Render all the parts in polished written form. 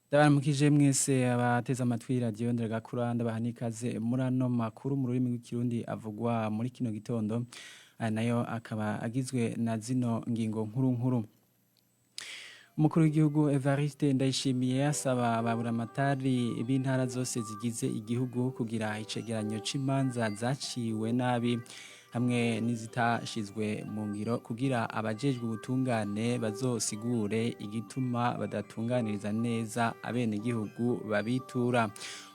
Ndabaramukije mwese abateze amatwi radiyo Nderagakura, ndabaha n'ikaze muri ano makuru mu rurimi rw'ikirundi avugwa muri kino gitondo. Aya nayo akaba agizwe na zino ngingo nkuru nkuru. Umukuru w'igihugu Evariste Ndayishimiye asaba baburamatari b'intara zose zigize igihugu kugira icegeranyo c'imanza zaciwe nabi hamwe n'izitashizwe mu ngiro kugira abajejwe ubutungane bazosigure igituma badatunganiriza neza abenegihugu babitura.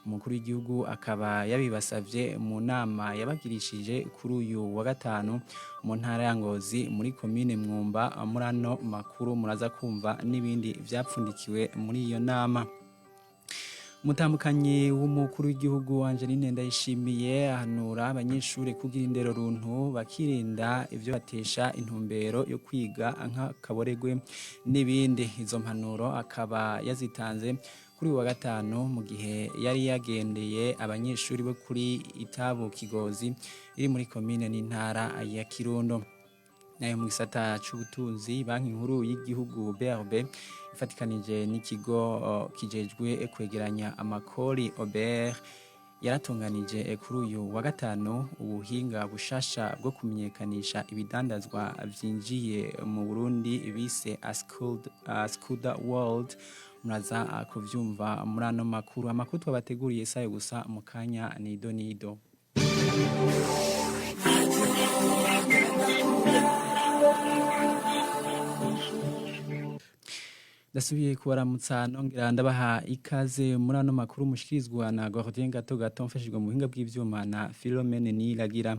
Umukuru w'igihugu akaba yabibasavye mu nama yabagirishije kuri uyu wa gatanu mu ntara ya Ngozi muri komine Mwumba. Muri ano makuru muraza kumva n'ibindi vyapfundikiwe muri iyo nama. Umutambukanyi w'umukuru w'igihugu Angeline Ndayishimiye ahanura abanyeshure kugira indero runtu, bakirinda ivyo batesha intumbero yo kwiga nk'akaboregwe n'ibindi. Izo mpanuro akaba yazitanze kuri uyu wa gatanu mu gihe yari yagendeye abanyeshuri bo kuri Itabu Kigozi iri muri komine n'intara ya Kirundo. Nayo mu gisata c'ubutunzi, Banki Nkuru y'igihugu BRB ifatikanije n'ikigo kijejwe kwegeranya amakori OBR yaratunganije kuri uyu wa gatanu ubuhinga bushasha bwo kumenyekanisha ibidandazwa vyinjiye mu Burundi bise Askuda World. Muraza kuvyumva muri ano makuru. Amakuru twabateguriye sayo gusa, mu kanya nido nido. Ndasubiye kubaramutsa nongera ndabaha ikaze muri ano makuru mushikirizwa na Gordien Gato Gato, mfashijwe mu buhinga bw'ivyuma na Philomene Niragira.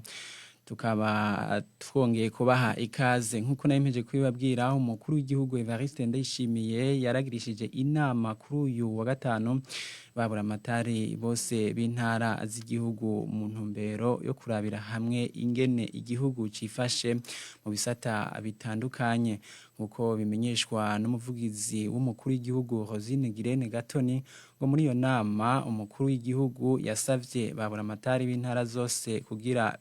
Tukaba twongeye kubaha ikaze nkuko nari mpejeje kubibabwira. Umukuru w'igihugu Evariste Ndayishimiye yaragirishije inama kuri uyu wa gatanu baburamatari bose b'intara z'igihugu mu ntumbero yo kurabira hamwe ingene igihugu cifashe mu bisata bitandukanye, nkuko bimenyeshwa n'umuvugizi w'umukuru w'igihugu Rosine Girene Gatoni. Ngo muri iyo nama umukuru w'igihugu yasavye baburamatari b'intara zose kugira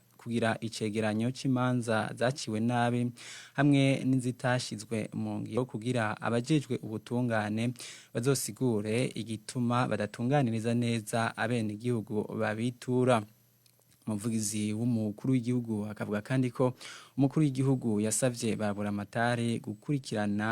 icegeranyo c'imanza zaciwe nabi hamwe n'izitashizwe mu ngiro kugira abajejwe ubutungane bazosigure igituma badatunganiriza neza abenegihugu babitura. Umuvugizi w'umukuru w'igihugu akavuga kandi ko umukuru w'igihugu yasavye baburamatari gukurikirana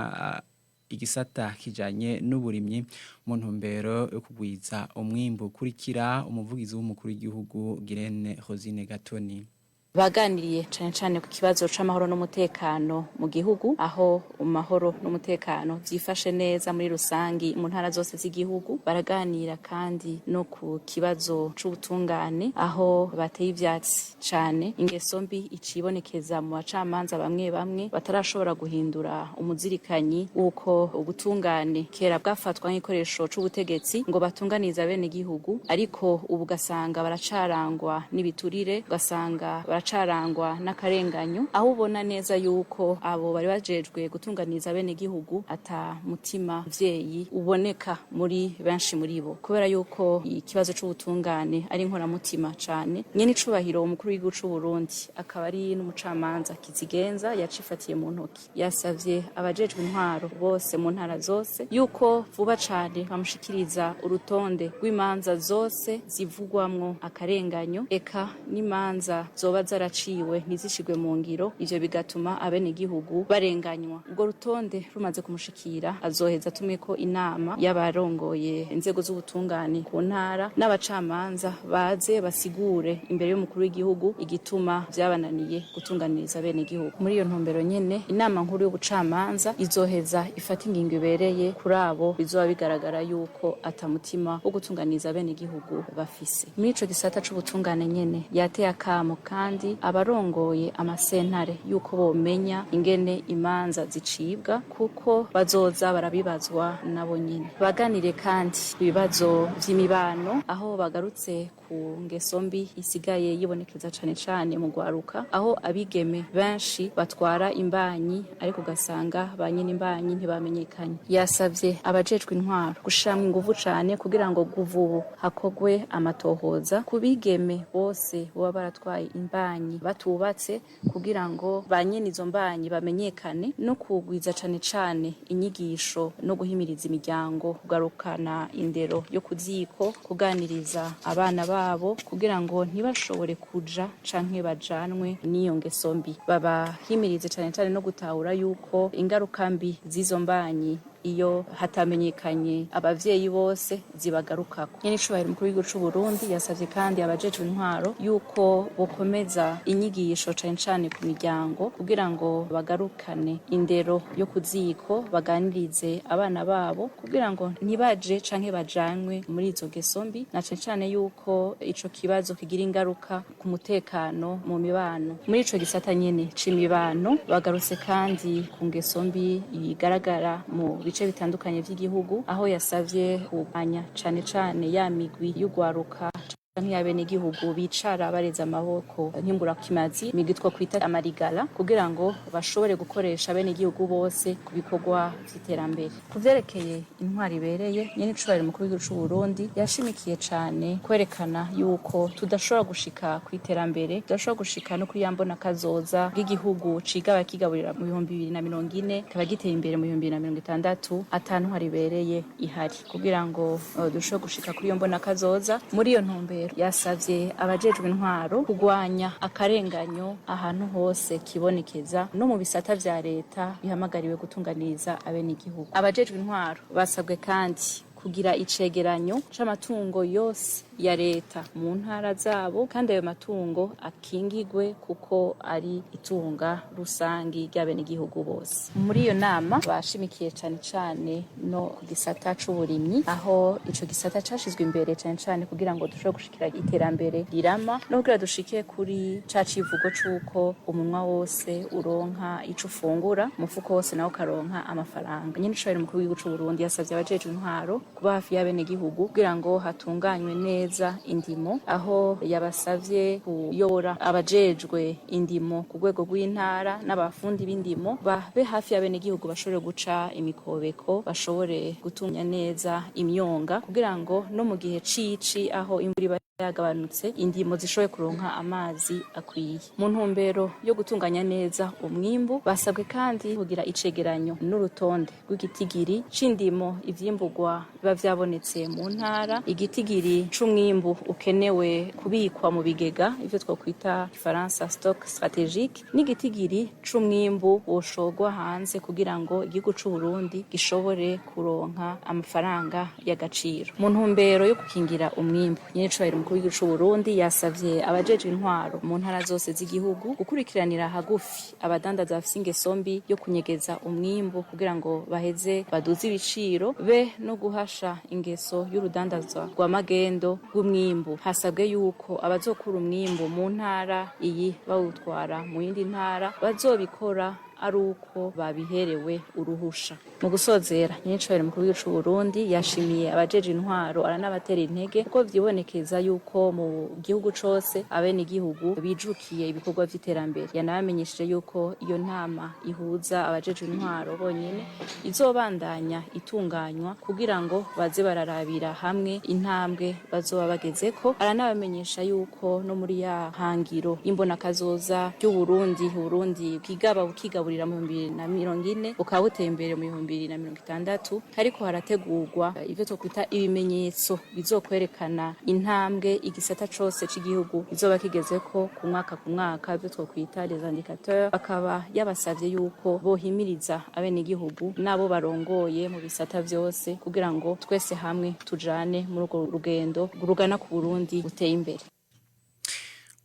igisata kijanye n'uburimyi mu ntumbero yo kugwiza umwimbu. Kurikira umuvugizi w'umukuru w'igihugu Girene Rosine Gatoni. Baganiriye cane cane ku kibazo c'amahoro n'umutekano mu gihugu, aho amahoro n'umutekano vyifashe neza muri rusangi mu ntara zose z'igihugu. Baraganira kandi no ku kibazo c'ubutungane, aho bateye ivyatsi cane ingeso mbi icibonekeza mu bacamanza bamwe bamwe batarashobora guhindura umuzirikanyi w'uko ubutungane kera bwafatwa nk'igikoresho c'ubutegetsi ngo batunganize abenegihugu, ariko ubu ugasanga baracarangwa n'ibiturire, ugasanga baracarangwa n'akarenganyo, aho ubona neza yuko abo bari bajejwe gutunganiza abenegihugu ata mutima mvyeyi uboneka muri benshi muri bo, kubera yuko ikibazo c'ubutungane ari inkoramutima cane. Nyene icubahiro umukuru w'igihugu c'u Burundi akaba ari n'umucamanza kizigenza yacifatiye mu ntoki, yasavye abajejwe intwaro bose mu ntara zose yuko vuba cane bamushikiriza urutonde rw'imanza zose zivugwamwo akarenganyo, eka n'imanza zoba zaraciwe ntizishigwe mu ngiro, ivyo bigatuma abenegihugu barenganywa. Urwo rutonde rumaze kumushikira, azoheza atumeko inama y'abarongoye inzego z'ubutungane ku ntara n'abacamanza, baze basigure imbere y'umukuru w'igihugu igituma vyabananiye gutunganiriza abenegihugu. Muri iyo ntumbero nyene, inama nkuru y'ubucamanza izoheza ifata ingingo ibereye kuri abo bizoba bigaragara yuko ata mutima wo gutunganiriza abenegihugu bafise. Muri ico gisata c'ubutungane nyene, yateye akamo kandi abarongoye amasentare yuko bomenya ingene imanza zicibwa, kuko bazoza barabibazwa nabo nyene. Baganire kandi ibibazo vy'imibano, aho bagarutse ku ngeso mbi isigaye yibonekeza cane cane mu gwaruka, aho abigeme benshi batwara imbanyi ariko ugasanga ba nyene imbanyi ntibamenyekanye. Yasavye abajejwe intwaro gushiramwo inguvu cane kugira ngo guvubu hakogwe amatohoza ku bigeme bose boba baratwaye imbanyi. imbanyi batubatse kugira ngo ba nyene izo mbanyi bamenyekane, no kugwiza cane cane inyigisho no guhimiriza imiryango kugarukana indero yo kuziko, kuganiriza abana babo kugira ngo ntibashobore kuja canke bajanwe n'iyo ngeso mbi. Babahimirize cane cane no gutahura yuko ingaruka mbi z'izo mbanyi iyo hatamenyekanye abavyeyi bose zibagarukako. Nyene icubahiro umukuru w'igihugu c'u Burundi yasavye kandi abajejwe intwaro yuko bokomeza inyigisho cane cane ku miryango kugira ngo bagarukane indero yo kuziko, baganirize abana babo kugira ngo ntibaje canke bajanwe muri izo ngeso mbi, na cane cane yuko ico kibazo kigira ingaruka ku mutekano mu mibano. Muri ico gisata nyene c'imibano bagarutse kandi ku ngeso mbi igaragara mu bice bitandukanye vy'igihugu, aho yasavye kurwanya cane cane ya migwi y'ugwaruka canke y'abenegihugu bicara bareze amaboko nk'imburakimazi, imigwi twokwita amarigara, kugira ngo bashobore gukoresha abenegihugu bose ku bikorwa vy'iterambere. Ku vyerekeye intwaro ibereye, nyene icubahiro umukuru w'igihugu c'u Burundi yashimikiye cane kwerekana yuko tudashobora gushika kw'iterambere, tudashobora gushika no kuri ya mbona kazoza bw'igihugu cigaba kigaburira mu 2040 kikaba giteye imbere mu 2060 ata ntwaro ibereye ihari, kugira ngo dushobore gushika kuri iyo mbona kazoza. Muri iyo ntumbero yasavye abajejwe intwaro kugwanya akarenganyo ahantu hose kibonekeza no mu bisata vya leta bihamagariwe gutunganiriza abenegihugu. Abajejwe intwaro basabwe kandi kugira icegeranyo c'amatungo yose ya leta mu ntara zabo, kandi ayo matungo akingigwe kuko ari itunga rusangi ry'abenegihugu bose. Muri iyo nama bashimikiye cane cane no ku gisata c'uburimyi, aho ico gisata cashizwe imbere cane cane kugira ngo dushobore gushikira iterambere rirama no kugira dushike kuri ca civugo c'uko umunwa wose uronka ico ufungura, umufuko wose nawo ukaronka amafaranga. Nyene icubahiro umukuru w'igihugu c'u Burundi yasavye abajejwe intwaro kuba hafi y'abenegihugu kugira ngo hatunganywe neza indimo, aho yabasavye kuyobora abajejwe indimo ku rwego rw'intara n'abafundi b'indimo babe hafi y'abenegihugu, bashobore guca imikobeko, bashobore gutunganya neza imyonga kugira ngo no mu gihe cici aho imvura iba yagabanutse indimo zishoboye kuronka amazi akwiye. Mu ntumbero yo gutunganya neza umwimbu, basabwe kandi kugira icegeranyo n'urutonde rw'igitigiri c'indimo ivyimburwa biba vyabonetse mu ntara, igitigiri c'umwimbu ukenewe kubikwa mu bigega, ivyo twokwita ifaransa stock stratégique, n'igitigiri c'umwimbu woshorwa hanze kugira ngo igihugu c'u Burundi gishobore kuronka amafaranga y'agaciro. Mu ntumbero yo gukingira umwimbu, nyene icubahiro umukuru w'igihugu c'u Burundi yasavye abajejwe intwaro mu ntara zose z'igihugu gukurikiranira hagufi abadandaza bafise ingeso mbi yo kunyegeza umwimbu kugira ngo baheze baduze ibiciro, be no guhasha ingeso y'urudandazwa rwa magendo rw'umwimbu. Hasabwe yuko abazokura umwimbu mu ntara iyi bawutwara mu yindi ntara bazobikora ari uko babiherewe uruhusha. Mu gusozera, nyiricubahiro umukuru w'igihugu c'u Burundi yashimiye abajeje intwaro aranabatera intege kuko vyibonekeza yuko mu gihugu cose abenegihugu bijukiye ibikorwa vy'iterambere. Yanabamenyesheje yuko iyo nama ihuza abajeje intwaro bonyene izobandanya itunganywa kugira ngo baze bararabira hamwe intambwe bazoba bagezeko. Aranabamenyesha yuko no muri ya hangiro y'imbonakazoza ry'Uburundi, Uburundi bwigaba bukigaburira mu 2040 bukaba buteye imbere mu 2060, ariko harategurwa ivyo twokwita ibimenyetso bizokwerekana intambwe igisata cose c'igihugu izoba kigezeko ku mwaka ku mwaka, ivyo twokwita les indicateurs. Akaba yabasavye yuko bohimiriza abenegihugu n'abo barongoye mu bisata vyose kugira ngo twese hamwe tujane muri urwo rugendo rugana ku Burundi buteye imbere.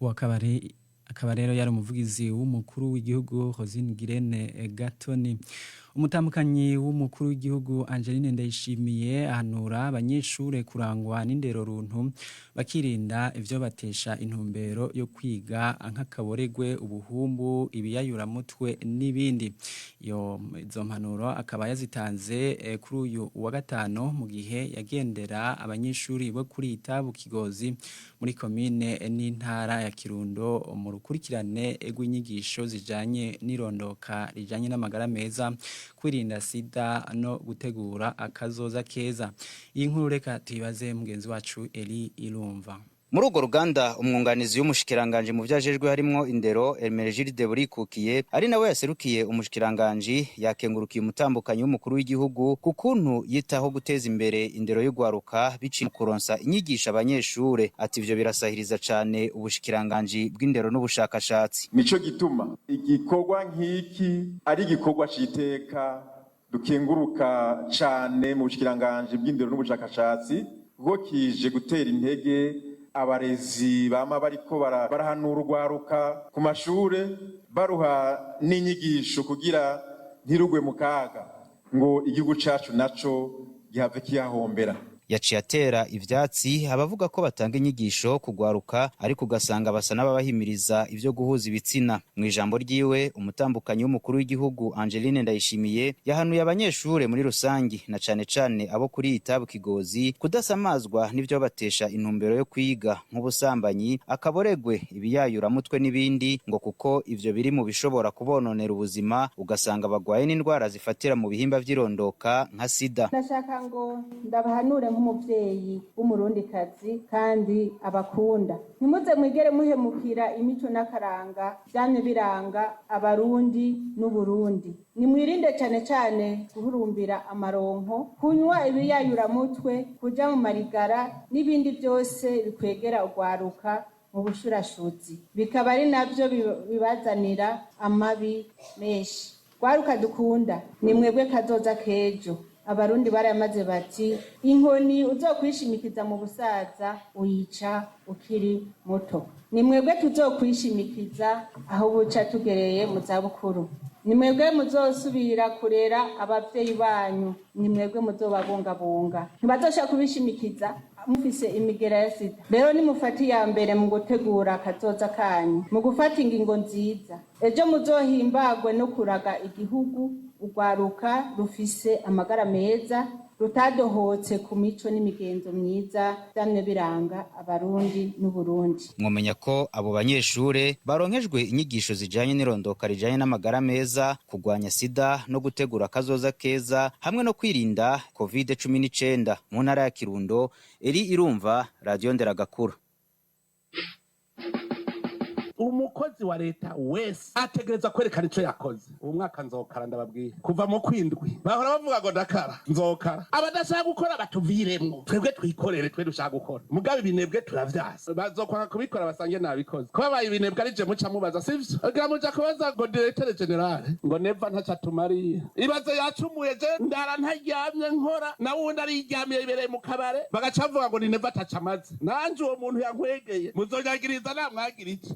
Uwakabari akaba rero yari umuvugizi w'umukuru w'igihugu Rosine Girene Gatoni. Umutambukanyi w'umukuru w'igihugu Angeline Ndayishimiye ahanura abanyeshure kurangwa n'indero runtu, bakirinda ivyo batesha intumbero yo kwiga nk'akaboregwe, ubuhumbu, ibiyayuramutwe n'ibindi. Iyo izo mpanuro akaba yazitanze kuri uyu wa gatano mu gihe yagendera abanyeshuri bo kuri Itabu Kigozi muri komine n'intara ya Kirundo mu rukurikirane rw'inyigisho zijanye n'irondoka rijanye n'amagara meza, kwirinda sida no gutegura akazoza keza. Iyi nkuru reka tuyibaze mugenzi wacu Eli Irumva. Muri urwo ruganda, umwunganizi w'umushikiranganji mu vyajejwe harimwo indero, Hermenegilde Burikukiye, ari nawe yaserukiye umushikiranganji, yakengurukiye umutambukanyi w'umukuru w'igihugu ku kuntu yitaho guteza imbere indero y'ugwaruka biciye mu kuronsa inyigisho abanyeshure. Ati ivyo birasahiriza cane ubushikiranganji bw'indero n'ubushakashatsi. Nico gituma igikorwa nk'iki ari igikorwa c'iteka dukenguruka cane mu bushikiranganji bw'indero n'ubushakashatsi, kuko kije gutera intege abarezi bama bariko barahanura urwaruka ku mashure, baruha n'inyigisho kugira ntirugwe mu kaga ngo igihugu cacu naco gihave kihahombera. Yaciye atera ivyatsi abavuga ko batanga inyigisho kugwaruka, ariko ugasanga basa n'ababahimiriza ivyo guhuza ibitsina. Mu ijambo ryiwe, umutambukanyi w'umukuru w'igihugu Angeline Ndayishimiye yahanuye abanyeshure muri rusangi na cane cane abo kuri itabu Kigozi kudasamazwa n'ivyo batesha intumbero yo kwiga, nk'ubusambanyi, akaboregwe, ibiyayuramutwe n'ibindi, ngo kuko ivyo biri mu bishobora kubononera ubuzima, ugasanga bagwaye n'indwara zifatira mu bihimba vy'irondoka nka sida. Ndashaka ngo ndabahanure nk'umuvyeyi w'umurundikazi kandi abakunda: ntimuze mwigere muhemukira imico n'akaranga vyamye biranga Abarundi n'Uburundi. Nimwirinde cane cane guhurumbira amaronko, kunywa ibiyayuramutwe, kuja mu marigara n'ibindi byose bikwegera urwaruka mu bushurashuzi, bikaba ari navyo bibazanira amabi menshi. Rwaruka dukunda, ni mwebwe kazoza k'ejo. Abarundi baramaze bati: "Inkoni uzokwishimikiza mu busaza uyica ukiri muto." Ni mwebwe tuzokwishimikiza aho buca tugereye mu zabukuru. Ni mwebwe muzosubira kurera abavyeyi banyu. Ni mwebwe muzobabungabunga. Ntibazosha kubishimikiza mufise imigera ya sida. Rero nimufate iya mbere mu gutegura akazoza kanyu, mu gufata ingingo nziza, ejo muzohimbagwe no kuraga igihugu urwaruka rufise amagara meza, rutadohotse ku mico n'imigenzo myiza vyamye biranga Abarundi n'Uburundi. Mwomenya ko abo banyeshure baronkejwe inyigisho zijanye n'irondoka rijanye n'amagara meza, kugwanya sida no gutegura akazoza keza hamwe no kwirinda COVID-19. Mu ntara ya Kirundo, Eri Irumva, Radio Nderagakura. Umukozi wa leta wese ategereza kwerekana ico yakoze. Ubu mwaka nzokara, ndababwira, kuva mu kwindwi bahora bavuga ngo ndakara, nzokara. Abadashaka gukora batuviremwo, twebwe twikorere, twe dushaka gukora. Mugabo ibinebwe turavyasa, bazokwanga kubikora basange nabikoze. Ko babaye ibinebwe ari je muca mubaza, sivyo? Kugira muja kubaza ngo directeur général ngo Neva ntaco atumariye. Ibaze yacumuye, je ndara ntaryamye nkora, na wundi ariryamiye ibereye mu kabare, bagaca bavuga ngo ni Neva ataco amaze. Nanje uwo muntu yankwegeye muzonyagiriza namwagira iki?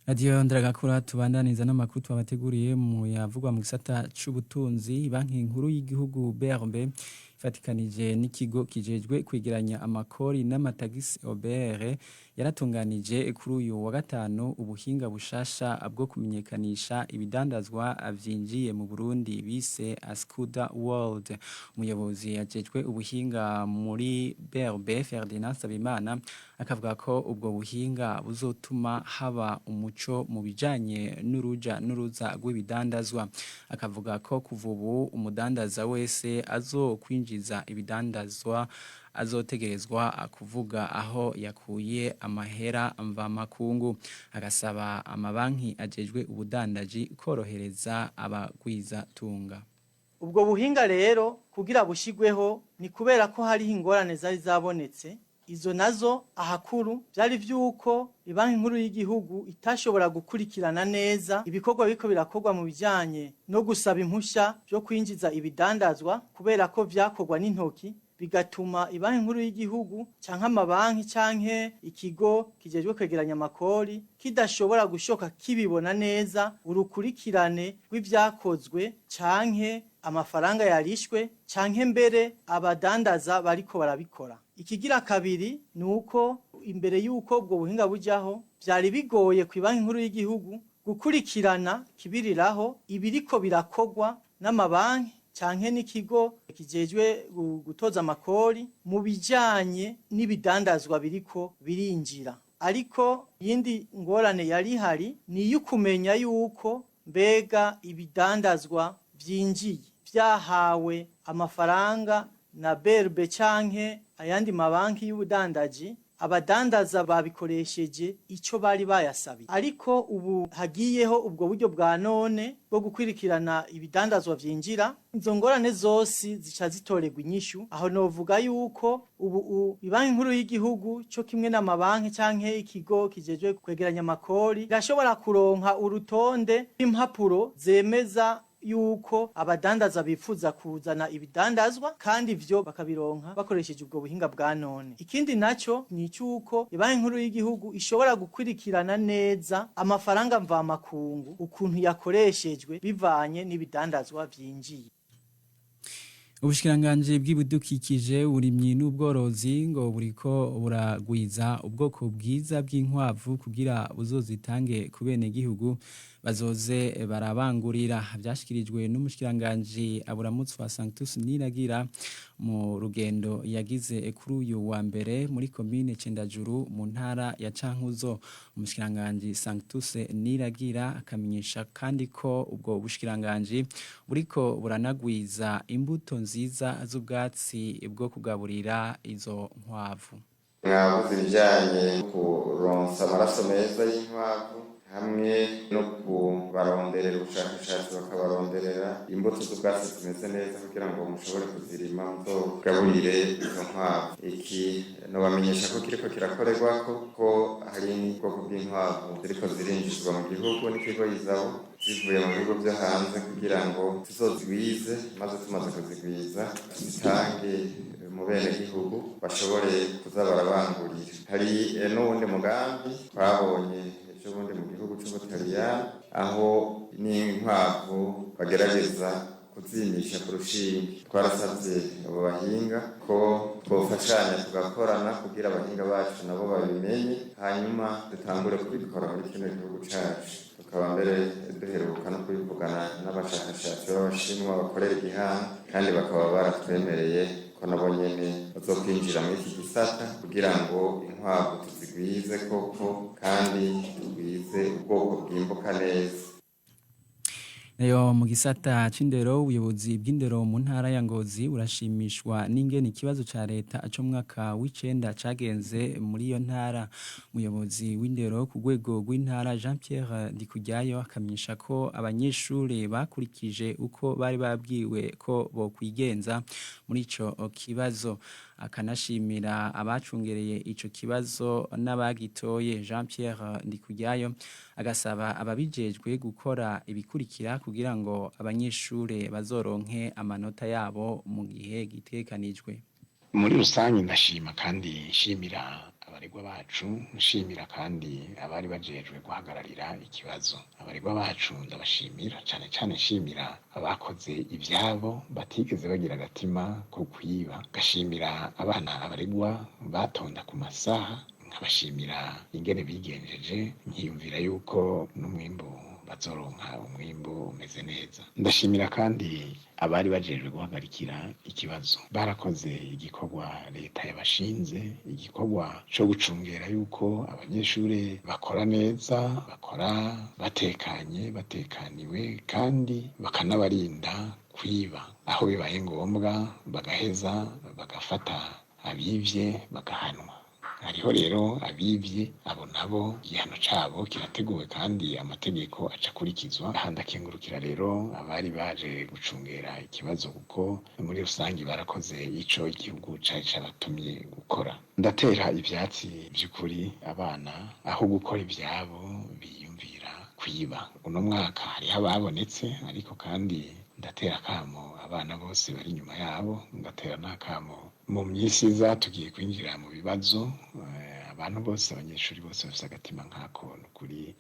Radio Nderagakura, tubandaniza n'amakuru twabateguriye mu yavugwa mu gisata c'ubutunzi. Banki nkuru y'igihugu BRB ifatikanije n'ikigo kijejwe kwegeranya amakori n'amatagisi OBR yaratunganije kuri uyu wa gatanu ubuhinga bushasha bwo kumenyekanisha ibidandazwa vyinjiye mu Burundi bise Askuda World. Umuyobozi yajejwe ubuhinga muri BRB, Ferdinand Sabimana, akavuga ko ubwo buhinga buzotuma haba umuco mu bijanye n'uruja n'uruza rw'ibidandazwa. Akavuga ko kuva ubu umudandaza wese azokwinjiza ibidandazwa azotegerezwa kuvuga aho yakuye amahera mvamakungu, agasaba amabanki ajejwe ubudandaji korohereza abagwizatunga. Ubwo buhinga rero kugira bushigweho ni kubera ko hariho ingorane zari zabonetse. Izo nazo ahakuru byari vyuko Banki Nkuru y'igihugu itashobora gukurikirana neza ibikorwa biriko birakorwa mu bijanye no gusaba impusha byo kwinjiza ibidandazwa, kubera ko vyakorwa n'intoki, bigatuma Ibanki Nkuru y'igihugu canke amabanki canke ikigo kijejwe kwegeranya amakori kidashobora gushoka kibibona neza urukurikirane rw'ivyakozwe canke amafaranga yarishwe canke mbere abadandaza bariko barabikora. Ikigira kabiri ni uko imbere y'uko ubwo buhinga bujaho vyari bigoye ku Banki Nkuru y'igihugu gukurikirana kibiriraho ibiriko birakorwa n'amabanki canke n'ikigo kijejwe gutoza amakori mu bijanye n'ibidandazwa biriko birinjira. Ariko yindi ngorane yari ihari ni iy'ukumenya yuko mbega ibidandazwa vyinjiye vyahawe amafaranga. na BRB canke ayandi mabanki y'ubudandaji, abadandaza babikoresheje ico bari bayasabiye. Ariko ubu hagiyeho ubwo buryo bwa none bwo gukwirikirana ibidandazwa vyinjira, izo ngorane zose zica zitorerwa inyishu. Aho novuga yuko ubu Ibanki Nkuru y'igihugu co kimwe n'amabanki canke ikigo kijejwe kwegeranya amakori irashobora kuronka urutonde rw'impapuro zemeza yuko abadandaza bifuza kuzana ibidandazwa, kandi ivyo bakabironka bakoresheje ubwo buhinga bwa none. Ikindi naco ni icuko Ibanki Nkuru y'igihugu ishobora gukwirikirana neza amafaranga mvamakungu ukuntu yakoreshejwe bivanye n'ibidandazwa vyinjiye. Ubushikiranganji bw'ibidukikije, uburimyi n'ubworozi ngo buriko buragwiza ubwoko bwiza bw'inkwavu kugira buzozitange ku benegihugu bazoze barabangurira. Vyashikirijwe n'umushikiranganji Aburamutswa Sanctus Niragira mu rugendo yagize kuri uyu wa mbere muri komine Cendajuru mu ntara ya Cankuzo. Umushikiranganji Sanctus Niragira akamenyesha kandi ko ubwo bushikiranganji buriko buranagwiza imbuto nziza z'ubwatsi bwo kugaburira izo nkwavu. Mwabuze ibijyanye no kuronsa amaraso meza y'inkwavu hamwe no kubaronderera ubushakashatsi, bakabaronderera imbuto z'ubwatsi zimeze neza kugira ngo mushobore kuzirima muzogaburire izo nkwavu. Iki nobamenyesha ko kiriko kirakorerwako, ko hari ubwoko bw'inkwavu ziriko zirinjizwa mu gihugu n'ikigo Izabo zivuye mu bihugu vyo hanze kugira ngo tuzozigwize, maze tumaze kuzigwiza tuzitange mu benegihugu bashobore kuza barabangurira. Hari n'uwundi mugambi twabonye ejobundi mu gihugu c'Ubutaliyani, aho n'inkwavu bagerageza kuzimisha ku rushinge. Twarasavye abo bahinga ko twofashanya tugakorana kugira abahinga bacu nabo babimenye, hanyuma dutangure kubikora muri kino gihugu cacu. Tukaba mbere duheruka no kubivugana n'abashakashatsi b'Abashinwa bakorera igihanga, kandi bakaba baratwemereye ko nabo nyene bazokwinjira muri iki gisata kugira ngo inkwavu tuzigwize koko kandi tugwize ubwoko bwimbuka neza. Nayo mu gisata c'indero, ubuyobozi bw'indero mu ntara ya Ngozi burashimishwa n'ingene ikibazo ca leta co mu mwaka w'icenda cagenze muri iyo ntara. Umuyobozi w'indero ku rwego rw'intara, Jean Pierre Ndikujyayo, akamenyesha ko abanyeshure bakurikije uko bari babwiwe ko bokwigenza muri ico kibazo, akanashimira abacungereye ico kibazo n'abagitoye. Jean Pierre Ndikujyayo agasaba ababijejwe gukora ibikurikira kugira ngo abanyeshure bazoronke amanota yabo mu gihe gitegekanijwe. Muri rusange ndashima kandi nshimira abaregwa bacu, nshimira kandi abari bajejwe guhagararira ikibazo. Abaregwa bacu ndabashimira cane cane, nshimira abakoze ivyabo batigeze bagira agatima ko kwiba, ngashimira abana abaregwa batonda ku masaha, nkabashimira ingene bigenjeje, nkiyumvira yuko n'umwimbu bazoronka umwimbu umeze neza. Ndashimira kandi abari bajejwe guhagarikira ikibazo, barakoze igikorwa leta yabashinze, igikorwa co gucungera yuko abanyeshure bakora neza, bakora batekanye, batekaniwe, kandi bakanabarinda kwiba. Aho bibaye ngombwa bagaheza bagafata abivye bagahanwa. Hariho rero abivye, abo nabo igihano cabo kirateguwe kandi amategeko aca akurikizwa. Aha ndakengurukira rero abari baje gucungera ikibazo, kuko muri rusange barakoze ico igihugu cari cabatumye gukora. Ndatera ivyatsi vy'ukuri abana aho gukora ivyabo biyumvira kwiba. Uno mwaka hariho ababonetse, ariko kandi ndatera akamo abana bose bari inyuma yabo, ngatera n'akamo mu minsi iza tugiye kwinjira mu bibazo, abantu bose, abanyeshuri bose bafise agatima nkako, nukuri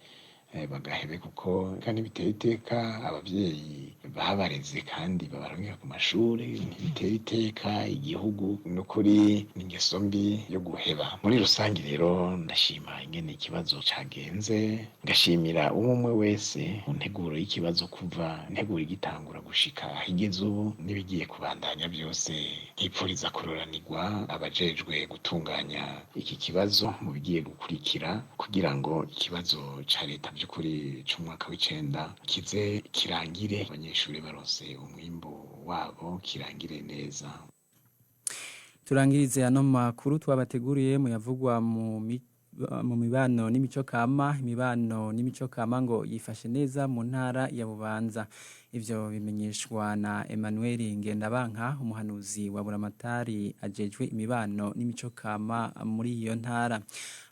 bagahebe, kuko kandi biteye iteka abavyeyi babareze kandi babarungika ku mashuri, ntibiteye iteka igihugu, nukuri ni ingeso mbi yo guheba. Muri rusange rero ndashima ingene ikibazo cagenze, ngashimira umwe umwe wese mu nteguro y'ikibazo kuva integuro igitangura gushika aho igeze ubu n'ibigiye kubandanya byose. Nkipfuriza kuroranirwa abajejwe gutunganya iki kibazo mu bigiye gukurikira, kugira ngo ikibazo ca leta by'ukuri c'umwaka w'icenda kize kirangire abanyeshuri baronse umwimbu wabo, kirangire neza. Turangirize ano makuru twabateguriye muyavugwa mu mibano n'imico kama. Imibano n'imico kama ngo yifashe neza mu ntara ya Bubanza. Ivyo bimenyeshwa na Emmanuel Ngendabanka, umuhanuzi wa Buramatari ajejwe imibano n'imico kama muri iyo ntara,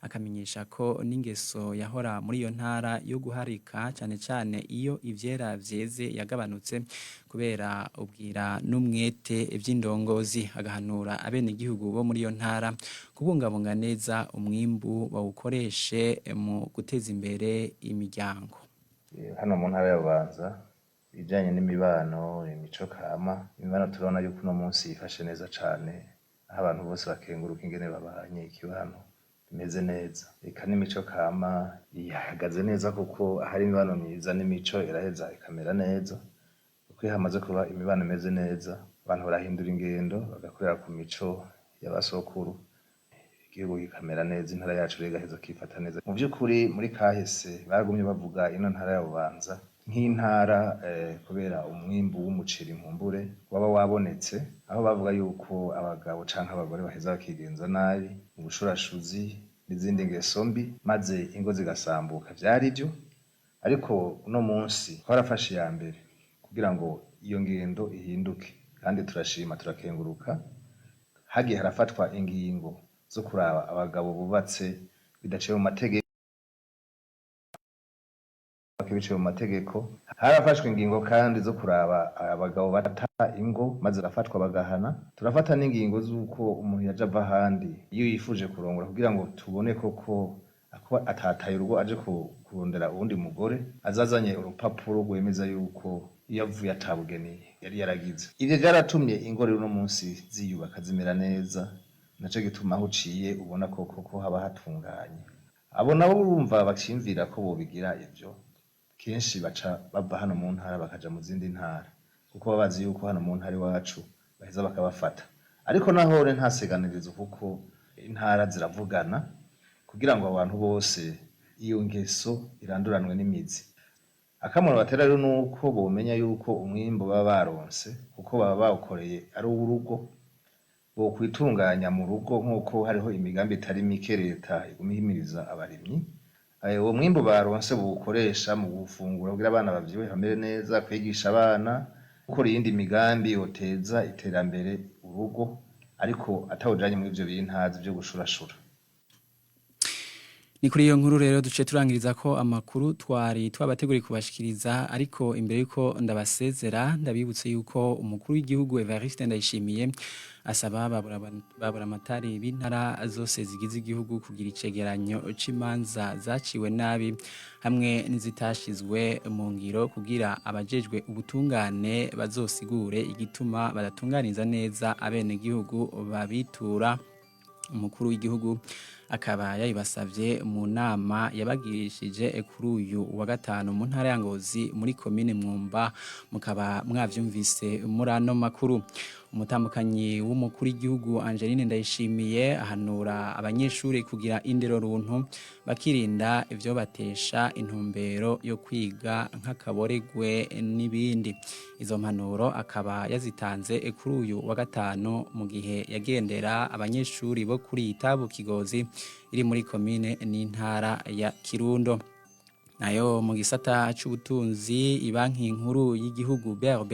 akamenyesha ko n'ingeso yahora muri iyo ntara yo guharika cane cane iyo ivyera vyeze yagabanutse kubera ubwira n'umwete vy'indongozi, agahanura abenegihugu bo muri iyo ntara kubungabunga neza umwimbu bawukoreshe mu guteza imbere imiryango. Hano mu ntara ya Bubanza, ibijanye n'imibano, imico kama, imibano turabona yuko uno munsi yifashe neza cane, aho abantu bose bakenguruka ingene babanye, ikibano bimeze neza. Eka n'imico kama ihagaze neza, kuko ahari imibano myiza n'imico iraheza ikamera neza, kuko iyo hamaze kuba imibano imeze neza, abantu barahindura ingendo bagakorera ku mico y'abasokuru, igihugu kikamera neza, intara yacu rero igaheza ikifata neza. Mu vy'ukuri muri kahise bagumye bavuga ino ntara ya Bubanza nk'intara kubera umwimbu w'umuceri nkumbure waba wabonetse, aho bavuga yuko abagabo canke abagore baheza bakigenza nabi mu bushurashuzi n'izindi ngeso mbi, maze ingo zigasambuka. Vyari vyo, ariko uno munsi twarafashe iya mbere kugira ngo iyo ngendo ihinduke, kandi turashima, turakenguruka. Hagiye harafatwa ingingo zo kuraba abagabo bubatse bidaciye mu mategeko, biciye mu mategeko. Harafashwe ingingo kandi zo kuraba abagabo bata ingo, maze bagafatwa bagahana. Turafata n'ingingo z'uko umuntu yaja ava ahandi iyo yifuje kurongora, kugira ngo tubone koko ko atataye urugo aje kurondera uwundi mugore, azazanye urupapuro rwemeza yuko iyo avuye atabugeni yari yaragize. Ivyo vyaratumye ingo rero uno munsi ziyubaka, zimera neza. Naco gituma aho uciye ubona ko koko haba hatunganye. Abo nabo urumva baciyumvira ko bobigira ivyo, kenshi baca bava hano mu ntara bakaja mu zindi ntara, kuko baba bazi yuko hano mu ntara iwacu baheza bakabafata. Ariko nahone nta seganirizo, kuko intara ziravugana kugira ngo abantu bose iyo ngeso iranduranwe n'imizi. Akamaro batera rero nuko bomenya yuko umwimbu baba baronse, kuko baba bawukoreye ari uw'urugo, bokwitunganya mu rugo, nk'uko hariho imigambi itari mike leta iguma ihimiriza abarimyi. Uwo mwimbu baronse buwukoresha mu gufungura kugira abana bavyibuhe bamere neza, kwigisha abana, gukora iyindi migambi yoteza iterambere urugo, ariko atawujanye muri ivyo bintazi vyo gushurashura. Ni kuri iyo nkuru rero duce turangiriza ko amakuru twari twabateguriye kubashikiriza, ariko imbere yuko ndabasezera ndabibutse yuko umukuru w'igihugu Evariste Ndayishimiye asaba baburamatari b'intara zose zigize igihugu kugira icegeranyo c'imanza zaciwe nabi hamwe n'izitashizwe mu ngiro, kugira abajejwe ubutungane bazosigure igituma badatunganiza neza abenegihugu babitura. Umukuru w'igihugu akaba yabibasavye mu nama yabagirishije kuri uyu wa gatanu mu ntara ya Ngozi muri komine Mwumba, mukaba mwavyumvise muri ano makuru. Umutambukanyi w'umukuru w'igihugu Angeline Ndayishimiye ahanura abanyeshuri kugira indero runtu, bakirinda ivyo batesha intumbero yo kwiga nk'akaboregwe n'ibindi. Izo mpanuro akaba yazitanze kuri uyu wa gatanu mu gihe yagendera abanyeshuri bo kuri Itabu Kigozi iri muri komine n'intara ya Kirundo. Nayo mu gisata c'ubutunzi, ibanki nkuru y'igihugu BRB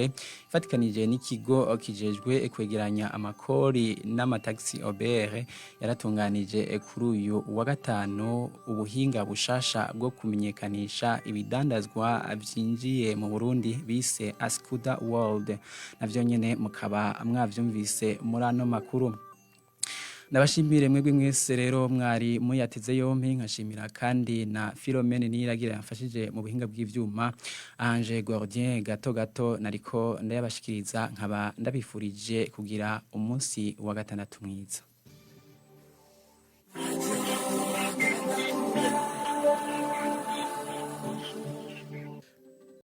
ifatikanije n'ikigo kijejwe kwegeranya amakori n'amataxi OBR yaratunganije kuri uyu wa gatanu ubuhinga bushasha bwo kumenyekanisha ibidandazwa vyinjiye mu Burundi bise Askuda World. Navyo nyene mukaba mwavyumvise muri ano makuru. Ndabashimire mwebwe mwese rero mwari muyateze yompi, nkashimira kandi na Philomene Niragira yamfashije mu buhinga bw'ivyuma. Ange Gordien gato gato nariko ndayabashikiriza, nkaba ndabifurije kugira umunsi wa gatandatu mwiza.